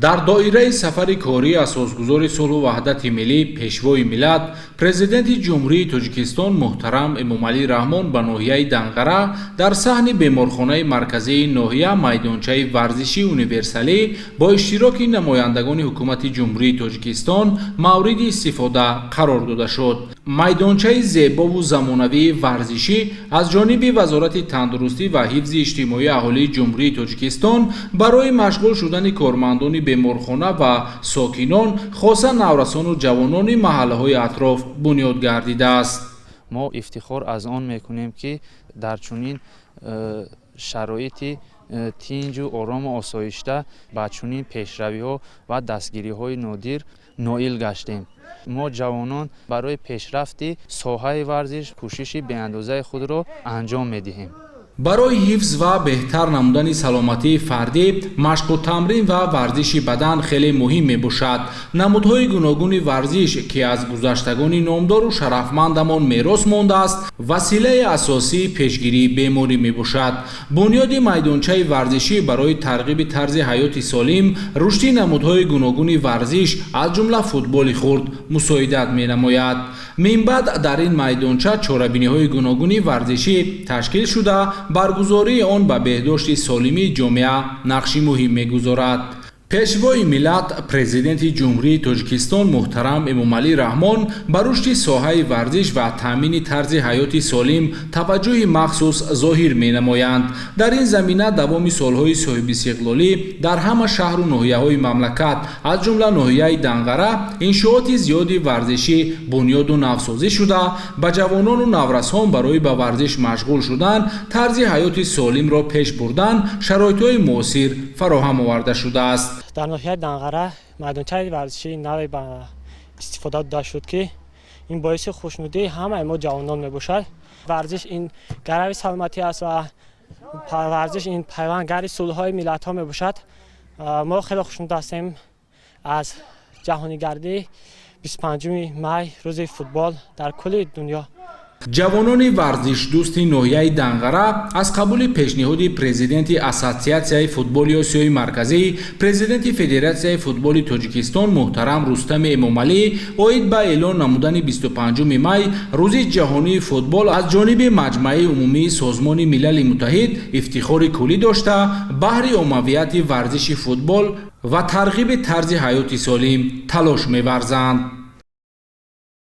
Дар доираи сафари кории Асосгузори сулҳу ваҳдати миллӣ, Пешвои миллат, Президенти Ҷумҳурии Тоҷикистон муҳтарам Эмомалӣ Раҳмон ба ноҳияи Данғара, дар саҳни беморхонаи марказии ноҳия майдончаи варзишии универсалӣ бо иштироки намояндагони Ҳукумати Ҷумҳурии Тоҷикистон мавриди истифода қарор дода шуд. Майдончаи зебову замонавии варзишӣ аз ҷониби Вазорати тандурустӣ ва ҳифзи иҷтимоии аҳолии Ҷумҳурии Тоҷикистон барои машғул шудани кормандони беморхона ва сокинон, хоса наврасону ҷавонони маҳаллаҳои атроф бунёд гардидааст. Мо ифтихор аз он мекунем, ки дар чунин шароити тинҷу орому осоишта ба чунин пешравиҳо ва дастгириҳои нодир ноил гаштем. Мо, ҷавонон, барои пешрафти соҳаи варзиш кӯшиши беандозаи худро анҷом медиҳем. Барои ҳифз ва беҳтар намудани саломатии фардӣ машқу тамрин ва варзиши бадан хеле муҳим мебошад. Намудҳои гуногуни варзиш, ки аз гузаштагони номдору шарафмандамон мерос мондааст, василаи асосии пешгирии беморӣ мебошад. Бунёди майдончаи варзишӣ барои тарғиби тарзи ҳаёти солим, рушди намудҳои гуногуни варзиш, аз ҷумла футболи хурд, мусоидат менамояд. Минбаъд дар ин майдонча чорабиниҳои гуногуни варзишӣ ташкил шуда, баргузории он ба беҳдошти солимии ҷомеа нақши муҳим мегузорад. Пешвои миллат, Президенти Ҷумҳурии Тоҷикистон муҳтарам Эмомалӣ Раҳмон ба рушди соҳаи варзиш ва таъмини тарзи ҳаёти солим таваҷҷӯҳи махсус зоҳир менамоянд. Дар ин замина давоми солҳои соҳибистиқлолӣ дар ҳама шаҳру ноҳияҳои мамлакат, аз ҷумла ноҳияи Данғара, иншооти зиёди варзишӣ бунёду навсозӣ шуда, ба ҷавонону наврасон барои ба варзиш машғул шудан, тарзи ҳаёти солимро пеш бурдан шароитҳои муосир фароҳам оварда шудааст. Дар ноҳияи Данғара майдончаи варзишии наве ба истифода дода шуд, ки ин боиси хушнудии ҳамаи мо ҷавонон мебошад. Варзиш ин гарави саломатӣ аст ва варзиш ин пайвандгари сулҳҳои миллатҳо мебошад. Мо хеле хушнуд ҳастем аз ҷаҳонигардии 25 май, рӯзи футбол дар кулли дунё. Ҷавонони варзишдӯсти ноҳияи Данғара аз қабули пешниҳоди президенти Ассотсиатсияи футболи Осиёи Марказӣ, президенти Федератсияи футболи Тоҷикистон муҳтарам Рустами Эмомалӣ оид ба эълон намудани 25 май рӯзи ҷаҳонии футбол аз ҷониби Маҷмаи умумии Созмони Милали Муттаҳид ифтихори куллӣ дошта, баҳри оммавияти варзиши футбол ва тарғиби тарзи ҳаёти солим талош меварзанд.